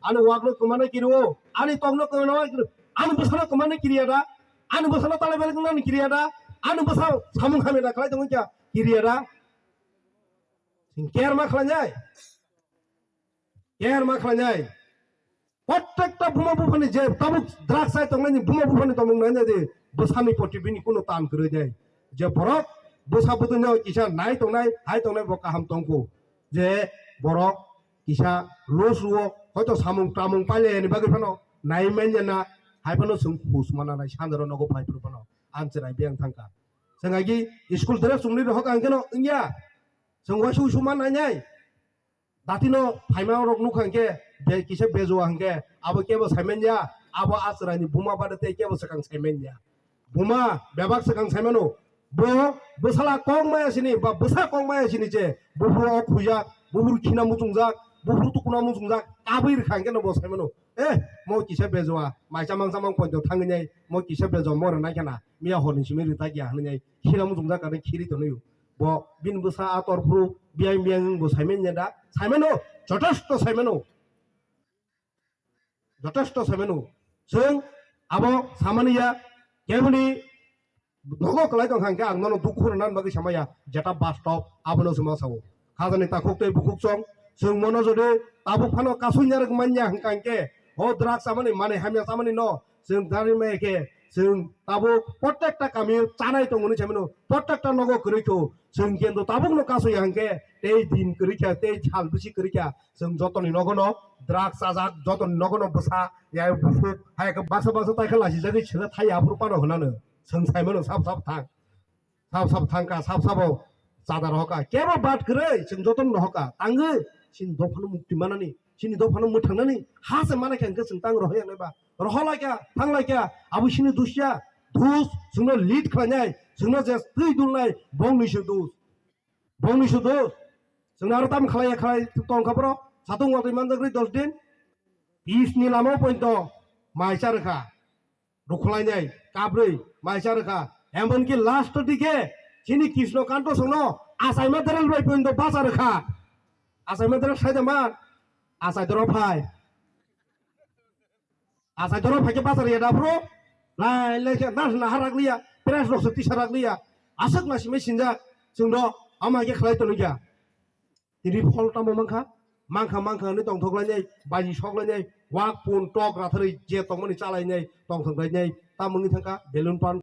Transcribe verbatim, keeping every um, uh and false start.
Ani wak no kwmana kiri o. Ani tok no kwmana kiri. Ani bwsa no kwmana kiri ya da. Ani bwsa no talai balik no kiri ya da. Ani bwsa samung hamya da khlai tongwi kya kiri ya da. Sing care ma khlai nai. Care ma khlai nai. Prottekta buma buphani je tabuk drugs chai tongnai ni buma buphani tongmung nai nai de. Bwsani poti bini kuno tan kwrwi nai. Je borok bwsa bwtwi no kisa nai tongnai, hai tongnai bo kaham tongkho. Je borok kisa loss ruo, hoito samung tamung pailai yani bagwi phano nai manya na, hai phano chwng hus mana nai sanjaro nogo phai phuru phano ang chwrai biyang thangkha. Chwng agi school dress chumli rohok ang keno wngya. Chwng wasu usu man nai nai. Datino phaima rok nukha hwnkhe be-, kisa bejua hwnkhe abo kebo saimanya, abo a chwraini buma bade tei kebo swkang saimanya. Buma bebak swkang saimano, bo bwsala kok maya sini ba bwsa kok maya sini je buphuru ok khujak, buphuru khina muchungjak, buphuru tukuna muchungjak, kabwi rwkha hwnkhe no bo saimano, eh, mo kisa bejua, mai chamang chamang poito thangwi nai, mo kisa bejua mo rwnai khana, miya horni simi rwtak ya hwnwi nai, khina muchungjak ani khiri tonwi. Bo bini bwsa a tor phuru biyang biyang wng bo saimanya da? Saimano, jotosto saimano. Jotosto saimano. Chwng abo samani ya, keboni nogo kwlai tong kha hwnkhe ang nono dukhu rwna bagwi samaya, jeta bastop abono chwng ma sao. Khajani takhuk tei bukhuk chong, chwng mono jodi tabuk phano kasui narwk manya hwnkha hwnkhe, o drugs samani, manwi hamya samani no, chwng dari maya khe, chwng tabuk prottekta kami chanai tongmani saimano, prottekta nogo kwrwi kho, chwng kendo tabuk no kasui hwnkhe, tei din kwrwi kha, tei sal bisi kwrwi kha, chwng jotoni nogo no drugs chajak, jotoni nogo no bwsa, ya buphuk, hai khe baksa baksa tai khe lachijagwi chwla thai aphuru pano hwnano, chwng saimano sap sap thang. Sab sab thangkha, sab sabo chadar hoka. Kebo bat kwrwi, chwng jotono no hoka. Tangwi, chini dophano mukti manani, chini dophano mwthangnani, ha se mana khe hwnkhe chwng tang rohoi ang nai ba. Roholaikha, thanglaikha, abo chini dusya, dus, chwngno lead khlainai, chwngno je twi dulnai, bongni se dus. Bongni se dus. Chwngno aro tam khlaiya khlai tongkha bro, satung watwi manjak rwi dos din. Peace ni lama pointo, mai cha rwkha. Rukhlainai, kabrwi, maisa rwkha. Emonki last dike, chini Krishno Kanto songno, achaima derel bai pointo bacha rwkha. Achaima derel saida man, achai doro phai. Achai doro phai khe bacha rwya da phuru, lai lai khe nas naha rak liya, press rok se tisa rak liya. Aswk na simi sinjak, chwngno, ama khe khlai tonwi kha. Tini phol tamo mankha, mankha, mankha hwnwi tongthok lainai, baji sok lainai, wak pun tok ratharwi je tongmani cha lainai, tongthok lainai, tamo wngwi thangkha balloon pan.